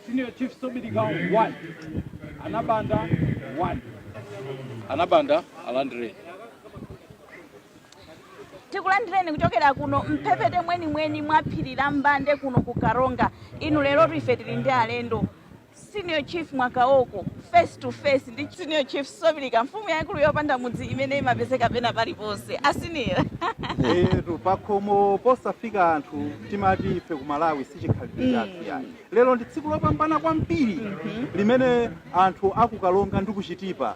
Senior Chief Sobilika 1, Anabanda 1. Anabanda alandire. Tikulandireni kuchokera kuno mphepete mwenimweni mwa phiri la Mbande kuno ku Karonga. Inu lero ife tili ndi alendo, Senior Chief Mwakaoko face to face ndi Senior Chief Sobilika, mfumu yaikulu yopanda mudzi imene imapezeka pena paliponse. A senior. Etu, pakhomo posafika anthu timati ife ku Malawi sichikhalidwe chathu yayi. Lero ndi tsiku lopambana kwambiri limene anthu akuKaronga ndi kuChitipa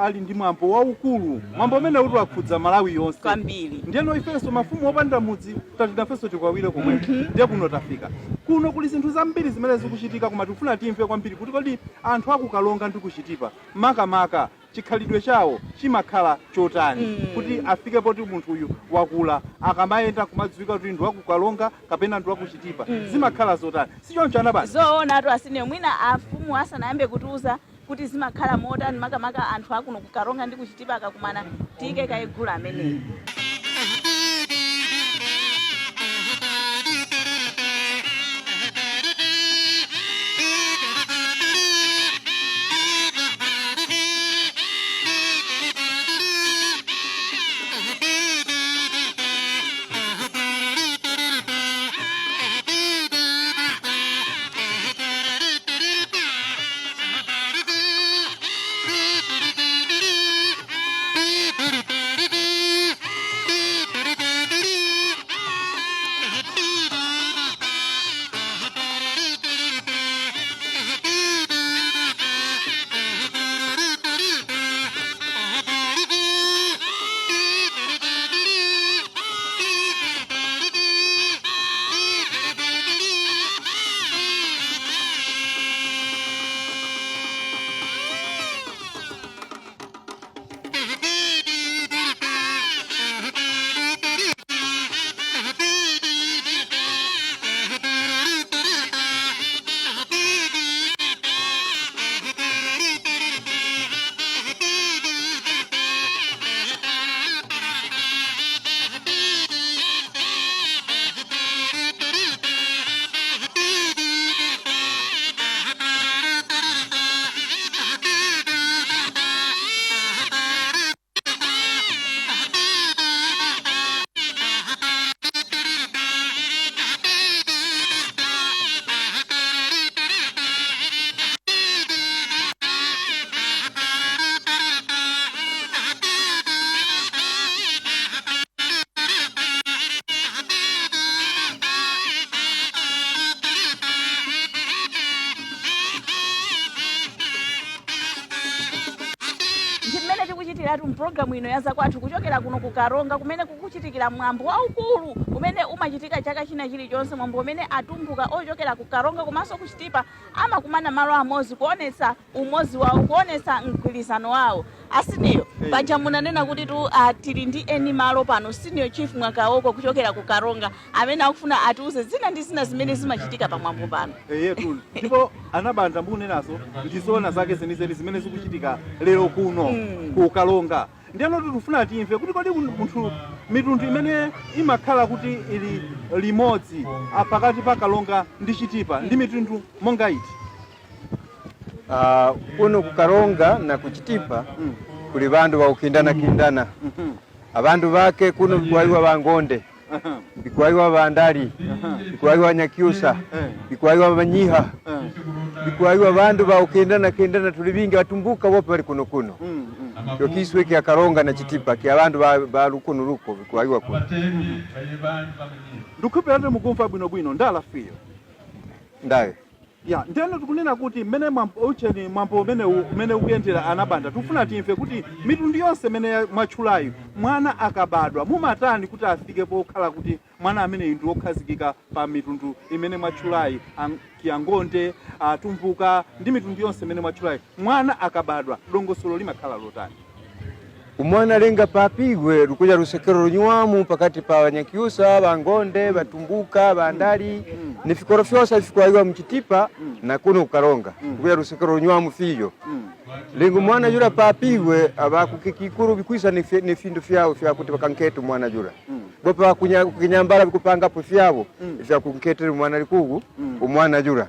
ali ndi mwambo waukulu, mwambo umene kuti wakhudza Malawi yonse kwambiri. Ndiyeno ifenso mafumu opanda mudzi tati nafenso tikwawire komweko. Ndiye kuno tafika, kuno kuli zinthu zambiri zimene zikuchitika, koma tikufuna timve kwambiri kuti kodi anthu akuKaronga ndi kuChitipa makamaka chikhalidwe chawo chimakhala chotani, kuti afike poti munthu uyu wakula, akamayenda kumadziwika kuti ndi wakuKaronga kapena ndi wakuChitipa, zimakhala zotani? Sichoncho, anabasi? Zoona tu, a senior. Mwina afumu asanayambe kutiuza kuti zimakhala motani makamaka anthu akuno kuKaronga ndi kuChitipa akakumana, tiyike kaye gulu ameneyi. Ndi mmene tikuchitiratu mpulogalamu ino ya Zakwathu kuchokera kuno ku Karonga, kumene kukuchitikira mwambo waukulu umene umachitika chaka china chilichonse, mwambo umene Atumbuka ochokera ku Karonga komanso ku Chitipa amakumana malo amodzi kuonetsa umodzi wawo, kuonetsa mgwirizano wawo. A senior, paja munanena kuti tu tili ndi eni malo pano, Senior Chief Mwakaoko kuchokera ku Karonga, amene akufuna atiuze zina ndi zina zimene zimachitika pamwambo pano. Eyetu, ndipo anabanda mukunenazo ndizoona zake zenizeni zimene zikuchitika lero kuno ku Karonga. Ndiyeno tikufuna timve kuti kodi munthu mitundu imene imakhala kuti ili limodzi pakati pa Karonga ndi Chitipa ndi mitundu monga iti? Kuno kuKaronga na kuChitipa kuli bandu bakukindana kindana. Abandu bake kuno bikwaiwa Bangonde, bikwaiwa Bandali, bikwaiwa Nyakyusa, bikwaiwa Banyiha, bikwaiwa bandu bakukindana kindana. Tuli bingi, Batumbuka bope bali kuno kuno. Kyo kiswe kya Karonga na Chitipa kya bandu ba lukuno luko bikwaiwa kuno. Ndikukhulupirira kuti mukumva bwinobwino ndalafiyo. Ndaye. Ya, ndiyeno tikunena kuti mmene mwambo ucheni, mwambo umene ukuyendera, anabanda, tikufuna timve kuti mitundu yonse imene mwatchulayi, mwana akabadwa mumatani kuti afike pokhala kuti mwana ameneyu ndi wokhazikika pa mitundu imene mwatchulayi, Kiangonde, Atumbuka ndi mitundu yonse imene mwatchulayi? Mwana akabadwa dongosolo limakhala lotani? Umwana lenga papigwe lukuja lusekero lunywamu pakati pa Banyakyusa, Bangonde, Batumbuka, Bandali ni fikoro fyose bifikwaiwa muChitipa na kuno kuKaronga, lukuja lusekero lunywamu fiyo. Lenga umwana yula papigwe abakukikikuru bikwisa ni findu fyabo fyakuti bakanketa umwana yula bopa kukinyambala bikupangapo fyabo fya kunketera umwana likugu umwana yula.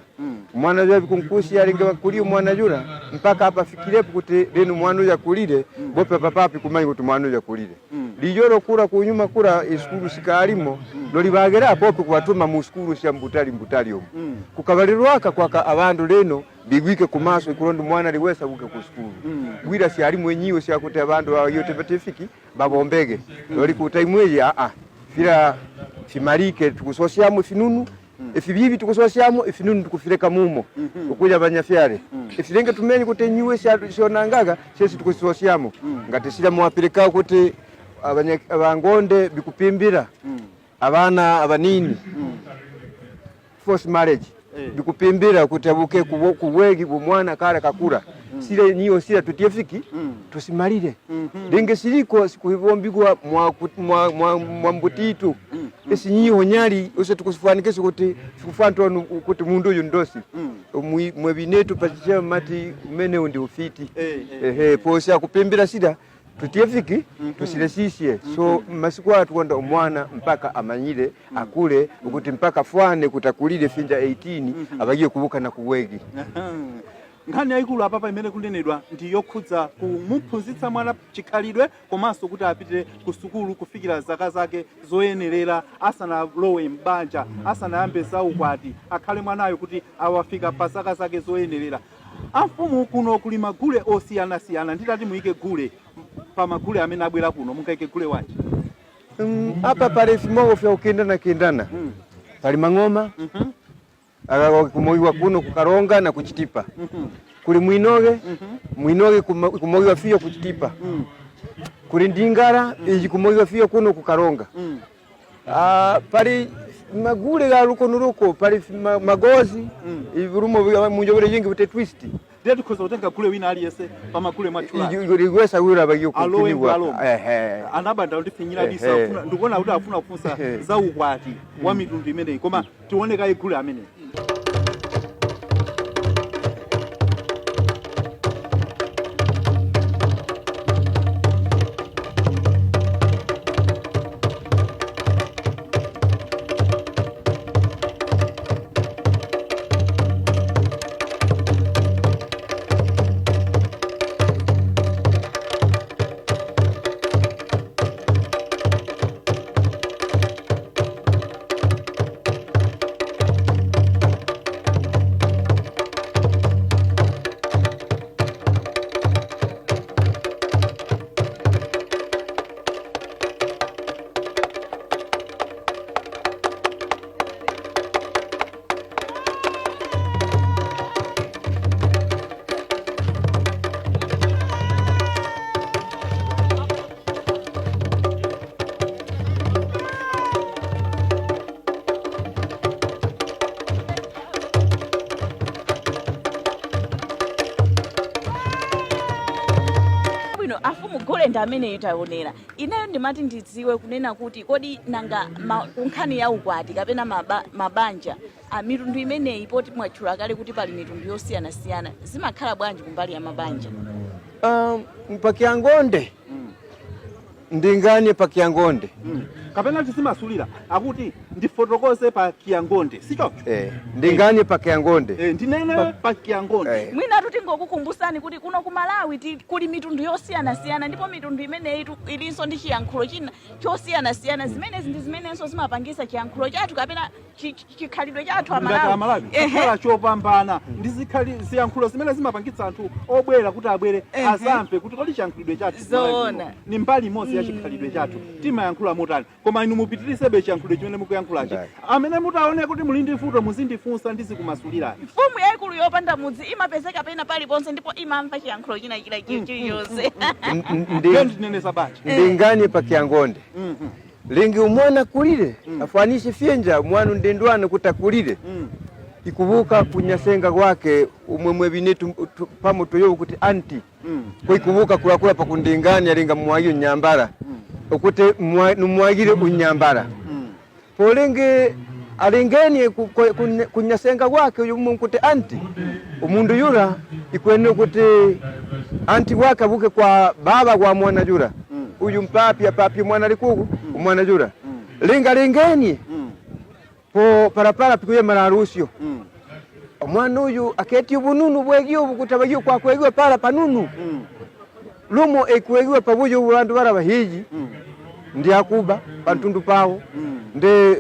Mwana yula bikunkusi alinge wakuli mwana yula mpaka apa fikirepo kuti lino mwana uyu akulire bope papapi kumanya kuti mwana uyu akulire. Lijoro kura kunyuma kura isukulu sikalimo lolibagera pope kubatuma mu sukulu sya mbutali mbutali omu. Kukabalirwaka kwaka abandu leno bigwike kumaso ikulondo mwana liwesa buke ku sukulu. Bwira syali mwenyiwe syakuti abandu yote batifiki babombege. Loli kutaimweyi a fira fimalike tukusosyamu finunu. Efibibi tukusosyamu efinunu tukufireka mumo. Ukuja banyafyale. Efirenge tumenye kuti nyiwe syonangaga sesi tukusosyamu. Ngati sila muwapirika kuti abangonde bikupimbira. Abana abanini. Forced marriage. Bikupimbira kuti abuke kuwegi bumwana kale kakura. Sile niyo sila tutiefiki tusimalire. Lenge siliko sikuibombigwa mwa mbutitu. Esi nyiho nyali ose tukusifanikese kuti sikufantu kuti mundu uyu ndosi. Mwebinetu pachicha mati umene undi ufiti. Ehe posi akupimbira sida tutiefiki tusilesisye. So masiku atukonda omwana mpaka amanyire akule ukuti mpaka fwane kutakulire finja 18 abagiye kubuka na kuwegi. Nkhani yayikulu apapa imene kunenedwa ndi yokhudza kumuphunzitsa mwana chikhalidwe komanso kuti apite ku sukulu kufikira zaka zake zoyenerera asanalowe m'banja asanayambe za ukwati akhale mwanayo kuti awafika pa zaka zake zoyenerera. Amfumu kuno kuli magule osiyanasiyana nditati muyike gule pa magule amene abwera kuno mungayike gule wanji? Apa pali fimogo vya kukindana kindana. Pali mang'oma kumoyiwa kuno kukaronga na kuchitipa. Kuli mwinoge mwinoge kumoyiwa fiyo kuchitipa. Kuli ndingara iyi kumoyiwa fiyo kuno kukaronga. Pali magule ga luko nuruko pali magozi ivurumo munjobere yingi bute twist. Ndiye tikhoza kutenga gule wina aliyese pa magule mwatchula. Igwesa wira bagiyo Alowe kukiniwa. mbwalo. Anabanda ndifinyira bisa ndikuona kuti afuna kufunsa za ukwati wa mitundu imeneyi koma tione kayi gule ameneyi. Afumu gule ndi amene itaonera. Ineyo ndimati ndidziwe kunena kuti kodi nanga nkhani ya ukwati kapena mabanja mitundu imeneyi poti mwatchula kale kuti pali mitundu yosiyanasiyana zimakhala bwanji kumbali ya mabanja? Pakiangonde ndinganye pakiangonde Kapena tizimasulira akuti ndifotokoze pa Kiangonde sichoncho? Ndinganye pa Kiangonde. Ndinene pa Kiangonde. Mwina tutingokukumbusani kuti kuno ku Malawi kuli mitundu yosiyanasiyana ndipo mitundu imeneyi ilinso ndi chiyankhulo china chosiyanasiyana. Zimenezi ndi zimenenso zimapangisa chiyankhulo chathu kapena chikhalidwe chathu Ngati Amalawi kukhala chopambana ndi ziyankhulo zimene zimapangitsa anthu obwera kuti abwere azamve kuti kodi chiyankhulidwe chathu Zoona. ni mbali imodzi ya chikhalidwe chathu timayankhula motani. Koma inu mupitirisebe chiyankhulo chimene mukuyankhulachi. Amene mutaone kuti muli ndi vuto muzindifunsa ndizikumasulirani. Mfumu yayikulu yopanda mudzi imapezeka pena paliponse ndipo imamva chiyankhulo china chila chiliyonse. Ndineneza banja. Ndinganye pa Kiangonde. Lingi umwana kulire afanishe fyenja mwana ndendwana kutakulire ikubuka kunyasenga kwake umwe binetu pamo toyo kuti anti kuikubuka kulakula pakundinganya linga mwayo nyambara ukuti numwagire unyambara polenge alingenie kunyasenga kwake uyu kuti anti umundu yura ikwene kuti anti wake abuke kwa baba kwa mwana yura uyu mpapi apapi mwana likuku mwana yura linga lingenie po parapara pikuye mararusio. Omwana uyu aketi ubununu bwegi ubu kutabagiye kwakwegiwa pala panunu lumo ekwegiwa pabuyo ubu bandu bara bahiji ndi akuba pantundu pawo ndi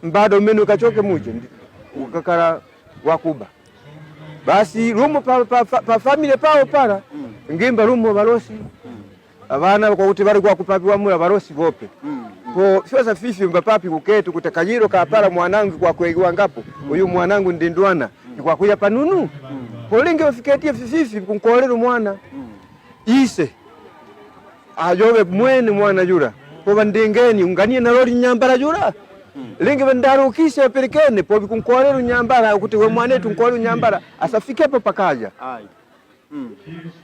mbado mene ukachoke muje ukakala wakuba basi lumo pa, pa, pa, pa family pawo pala ngimba lumo balosi abana kwakuti bali kwakupapiwa mula balosi bope po sasa fifi mbapapi kuketu kuti kajiro kapala mwanangu kwakwegiwa ngapo uyu mwanangu ndi ndwana ikwakuya panunu polinge ufiketie fififi kunkolera mwana ise ayobe mwene mwana yura poba ndingeni unganie naloli nyambara yura lingi bandarukise aperekene po bikunkolera nyambara kuti we mwanetu nkolera nyambara asafikepo pakaja Ayi.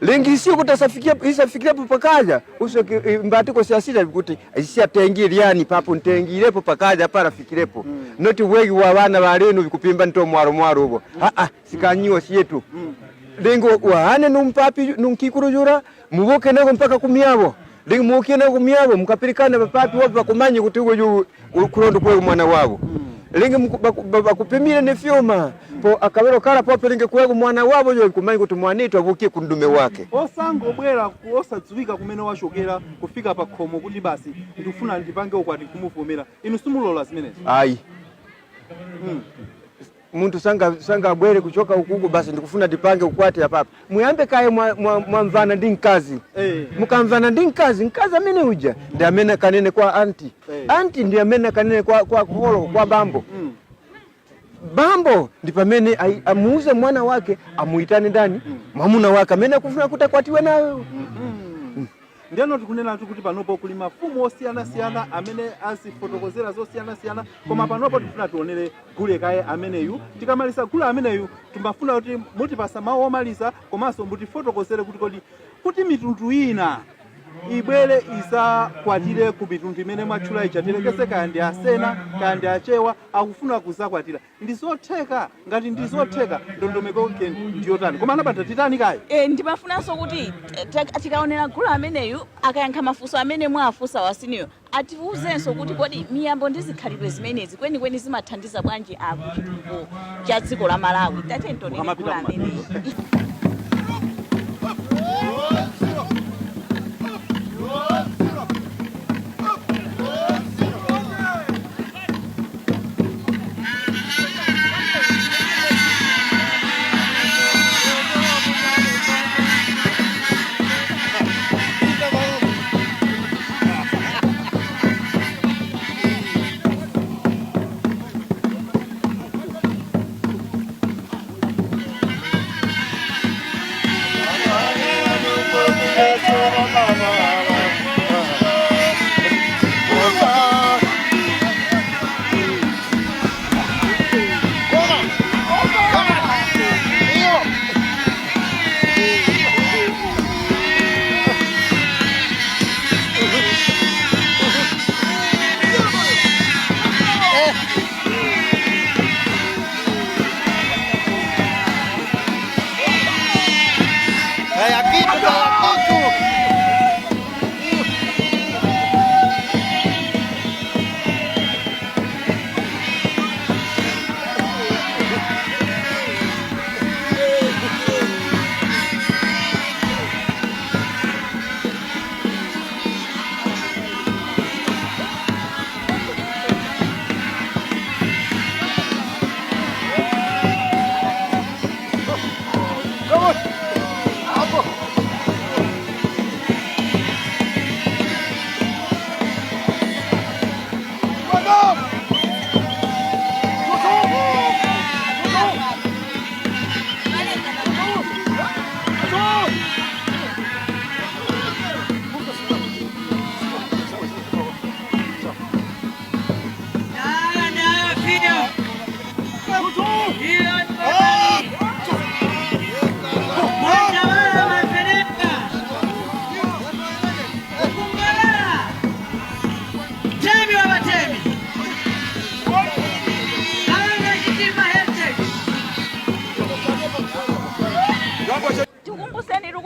Lingi isiyo kuti asafikie isafikirepo pakaja uso mbatiko siasira kuti isiatengire yani papo ntengirepo pakaja para fikirepo noti wegi wa bana balenu bikupimba nto mwaro mwaro ubo a a sikanyiwa sietu lingi wahane numpapi nunkikuru yura mubuke nako mpaka kumyabo lingi mubuke nako kumyabo mukapirikana bapapi wapo bakumanye kuti uyu kulondo kwe mwana wabo lingi bakupimire ne fyuma po akabero kala pope lingi kuwego mwana wabo yo kumanye kuti mwanitu abukie kundume wake Osangobwera osadziwika kumene wachokera kufika pa khomo kuti basi ndikufuna ndipange ukwati kumuvomera inu simulola zimenezo. Ayi, muntu sanga abwere kuchoka ukuku basi ndikufuna ndipange ukwati apapa muyambe kaye mwamvana ndi mkazi mukamvana ndi mkazi mkazi amene uja ndi amene akanene kwa anti anti ndi amene akanene kwa kholo kwa bambo bambo ndi pamene amuuze mwana wake amuitane ndani mwamuna wake amene akufuna kuti akwatiwe nawe. Ndiyano tikunenatu kuti panopo kuli mafumu osiyanasiyana amene azifotokozera zosiyanasiyana koma panopo tikufuna tionere gule kaye ameneyu. Tikamaliza gule ameneyu timafuna kuti mutipasa mawu omaliza komanso mutifotokozere kuti kodi kuti mitundu ina ibwere isakwatire ku mitundu imene mwatchula ija tilekese kaya ndi asena kaya ndi achewa akufuna kuzakwatira ndi zotheka ngati ndi zotheka ndondomeko ke ndiyotani koma anabata titani kaye. Ndimafunanso kuti tikaonera gulu ameneyu akayankha mafunso amene mwafunsa wasiniyo atiwuzenso kuti kodi miyambo ndi zikhalidwe zimenezi kwenikweni zimathandiza bwanji akuchitukuko cha dziko la Malawi. Tatiyeni tionere Mukamapita gulu ameneyu.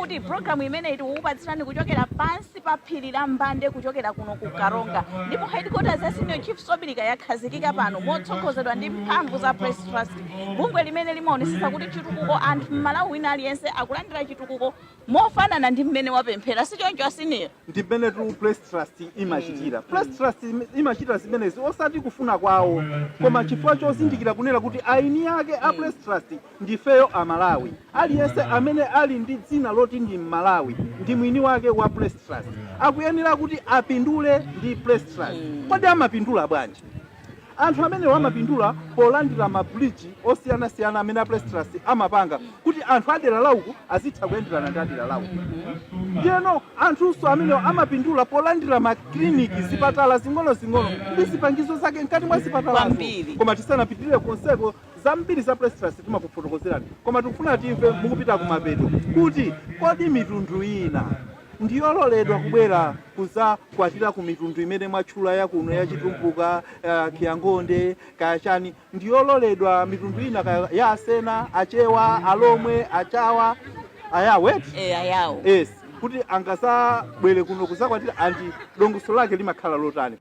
Kuti programu imeneyi tikukupatsirani kuchokera pansi pa phiri la Mbande, kuchokera kuno ku Karonga, ndipo headquarters ya Senior Chief Sobilika yakhazikika pano motsogozedwa ndi mphamvu za Press Trust, bungwe limene limaonesesa kuti chitukuko, anthu mmalawi wina aliyense akulandira chitukuko mofanana ndi mmene wapemphera. Sichoncho, a senior? Ndi mmene tu Press Trust imachitira. Press Trust imachita zimenezi osati kufuna kwawo, koma chifukwa chozindikira kunena kuti aini ake a Press Trust ndifeyo Amalawi. Aliyense amene ali ndi dzina loti ndi Mmalawi ndi mwini wake wa Press Trust, akuyenera kuti apindule ndi Press Trust. Kodi amapindula bwanji? Anthu amenewo amapindula polandira mabridge osiyanasiyana amene a Press Trust amapanga kuti anthu adera lauku azitha kuyenderana ndi adera lauku. Ndiyeno anthunso amenewo amapindula polandira makliniki, zipatala zing'ono-zing'ono ndi zipangizo zake mkati mwa zipatalazo. Kwambiri. Koma tisanapitirire konseko, zambiri za Press Trust timakufotokozerani, koma tikufuna timve mukupita kumapeto kuti kodi mitundu ina ndiyololedwa kubwera kuzakwatira ku mitundu imene mwatchula yakuno, yachitumbuka, Kiangonde kayachani? Ndiyololedwa mitundu ina kaya ya Asena, Achewa, Alomwe, Achawa, Ayawe? E, Ayawo. Yes, kuti angazabwere kuno kuzakwatira, andi dongosolo lake limakhala lotani?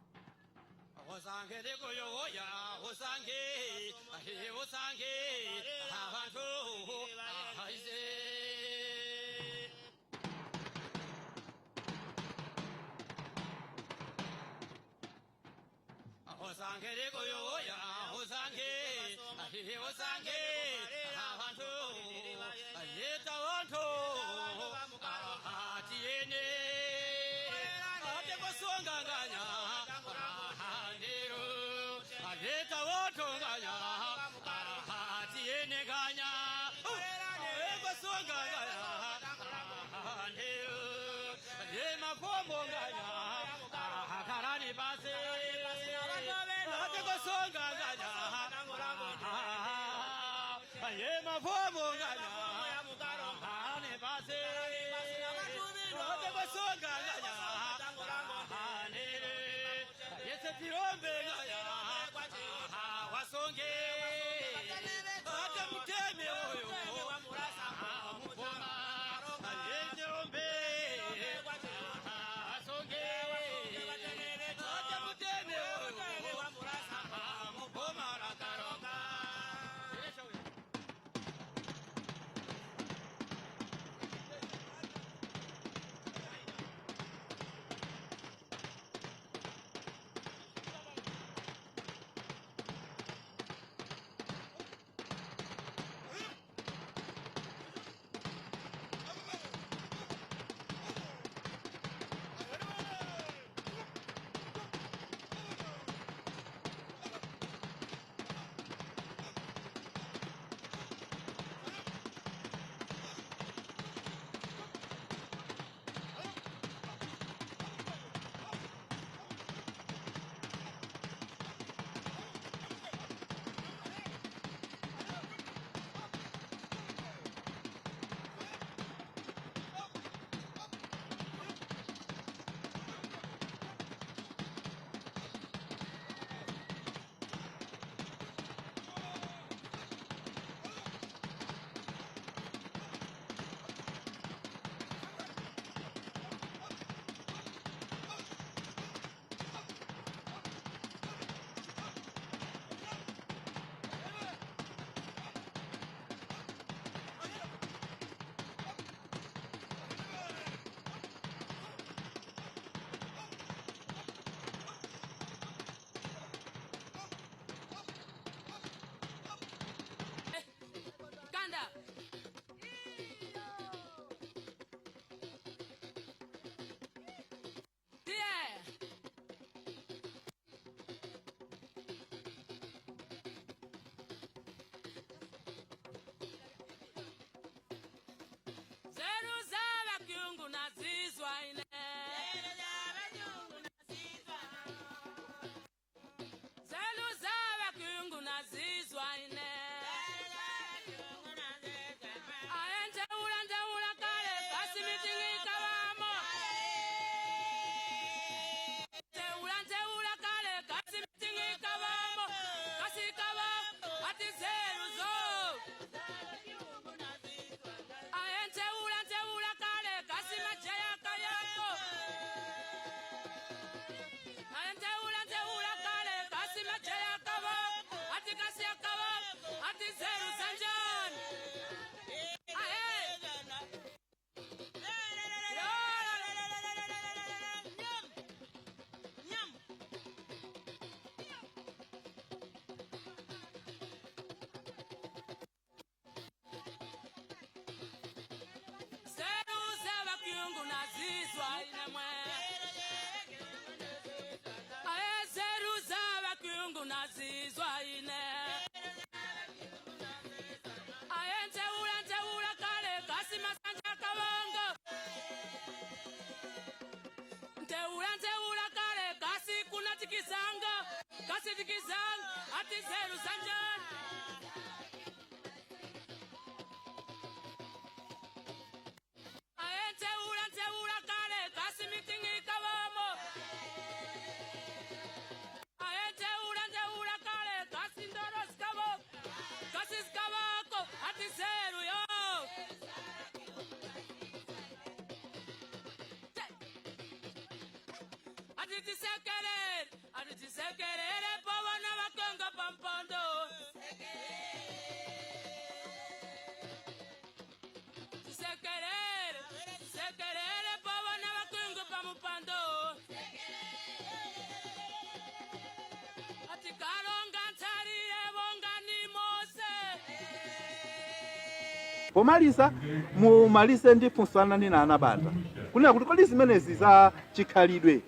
Pomaliza, mumalise ndi funso ananena anabanda kunena kuti kodi zimenezi za chikhalidwe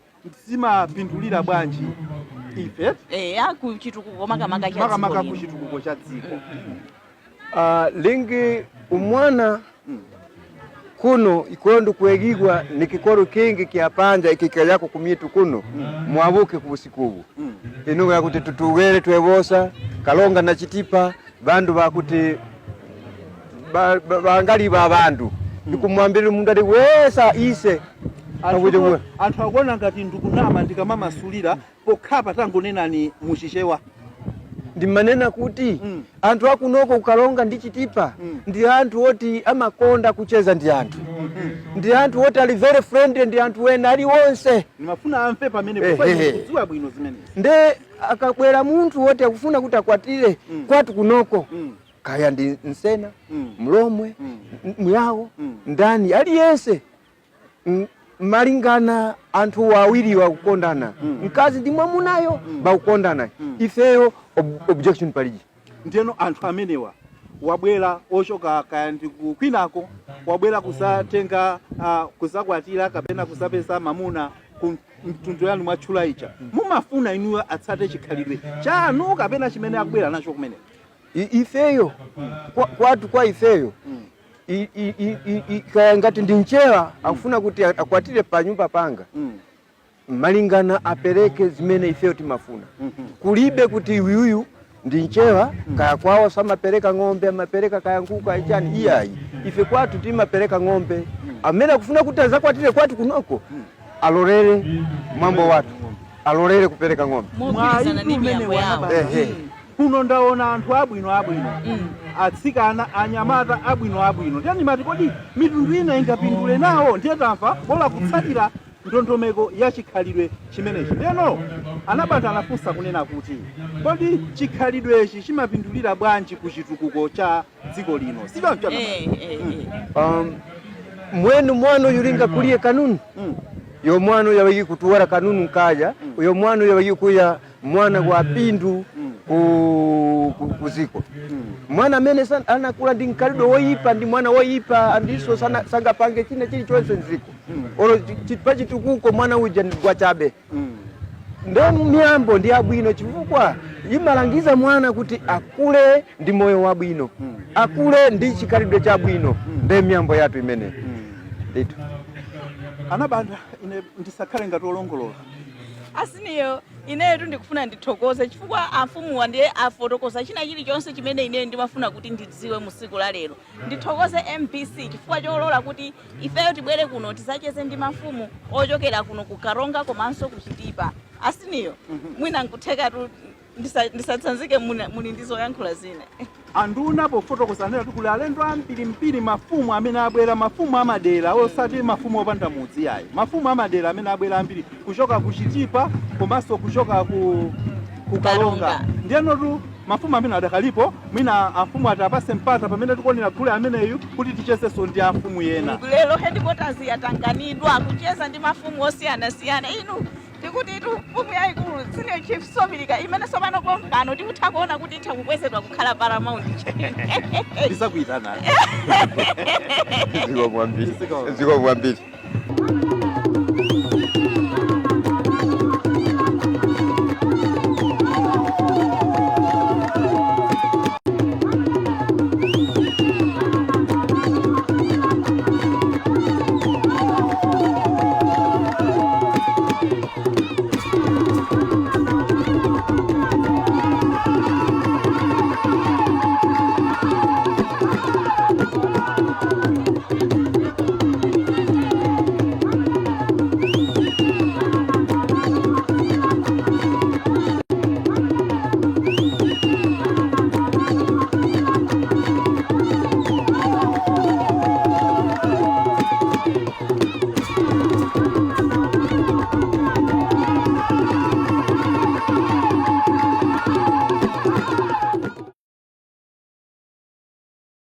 zimapindulira bwanji ife Eya, kuchitukuko makamaka cha makamaka dziko lino. Kuchitukuko cha dziko. Lingi umwana kuno ikondo kuegigwa ni kikoro kingi kyapanja ikikalyako kumitu kuno mwabuke kubusiku inuga yakuti tutugere twevosa Kalonga na Chitipa bandu bakuti bangali ba bandu nikumwambira umuntu ali wesa ise. Anthu akuona ngati ndikunama ndikamamasulira pokhapa tangonenani muchichewa. Ndimanena kuti anthu akunoko kukalonga ndi Chitipa ndi anthu oti amakonda kucheza ndi anthu, ndi anthu oti ali very friendly ndi anthu ena aliwonse. Ndimafuna amve pamene kudziwa bwino zimenezi. Nde akabwera munthu woti akufuna kuti akwatire kwathu kunoko, kaya ndi nsena, mlomwe, muyawo, ndani aliyense, malingana anthu awiri wakukondana, mkazi ndi mwamunayo bakukondana, ifeyo objection paliji. Ndiyeno anthu amenewa wabwera ochoka kaya ndi kwinako, wabwera kusatenga kusakwatira kapena kusapeza mamuna ku mtundu yanu mwatchula ija, mumafuna inuyo atsate chikhalidwe chanu kapena chimene akubwera nacho kumene? Ifeyo kwathu kwa ifeyo kaya ngati ndi mchewa akufuna kuti akwatire pa nyumba panga, malingana apereke zimene ifeyo timafuna. Kulibe kuti uyuyu ndi mchewa, kaya kwawo samapereka ng'ombe, amapereka kaya nkhuku aichani, iyayi. Ife kwathu timapereka ng'ombe. Amene akufuna kuti azakwatire kwathu kunoko alolere mwambo wathu, alolere kupereka ng'ombe. Mogwirizana ndi Mwayi miyambo yawo. umene Ehe. Kuno ndaona anthu abwino abwino, atsikana, anyamata abwino abwino. Ndiye ndimati kodi mitundu ina ingapindule nawo? Ndiye tamva bola kutsatira ndondomeko ya chikhalidwe chimenechi. Ndiyeno anabanda anafunsa kunena kuti kodi chikhalidwechi chimapindulira bwanji ku chitukuko cha dziko lino, sichoncho? Eh. Mwenu mwana uyu linga kulie kanunu, yo mwana uyo awigi kutuwara kanunu nkaya, uyo mwana uyo awigi kuya mwana wa pindu kuziko. Mwana amene anakula ndi mkhalidwe woyipa ndi mwana woyipa, andiso sangapange china chilichonse nziko olo pachitukuko mwana uja ndi gwachabe. Ndo miyambo ndi abwino chifukwa imalangiza mwana kuti akule ndi moyo wabwino, akule ndi chikhalidwe chabwino. Nde miyambo yathu imene nditu. Anabanda, ine ndisakhale ngati olongolola. Asiniyo, ineyo ndikufuna ndithokoze chifukwa amfumuwa ndiye afotokoza china chilichonse chimene ineyo ndimafuna kuti ndidziwe mu siku la lero. Ndithokoze MBC chifukwa cholola kuti ifeyo tibwere kuno tisacheze ndi mafumu ochokera kuno ku Karonga komanso ku Chitipa. Asiniyo, mwina nkuthekatu ndisatsanzike, muli ndi zoyankhula zina. Anduna pofotokoza anena kuti kuli alendo ambirimbiri, mafumu amene abwera, mafumu amadera, osati mafumu opanda mudzi yayi, mafumu amadera amene abwera ambiri kuchoka ku Chitipa komanso kuchoka ku Kalonga. Kalonga. Ndiyenotu mafumu amene adakalipo, mwina amfumu ati apase mpata pamene tikuonera gule ameneyu kuti tichezenso ndi amfumu yena. Lero headquarters yatanganidwa kucheza ndi mafumu osiyanasiyana. Inu, tikutitu mfumu yayikulu senior chief Somilika imene sopano kompano tikutha kuona kuti itha kukwezedwa kukhala paramount. Ndizakuyitanani. Zikomo kwambiri, zikomo kwambiri.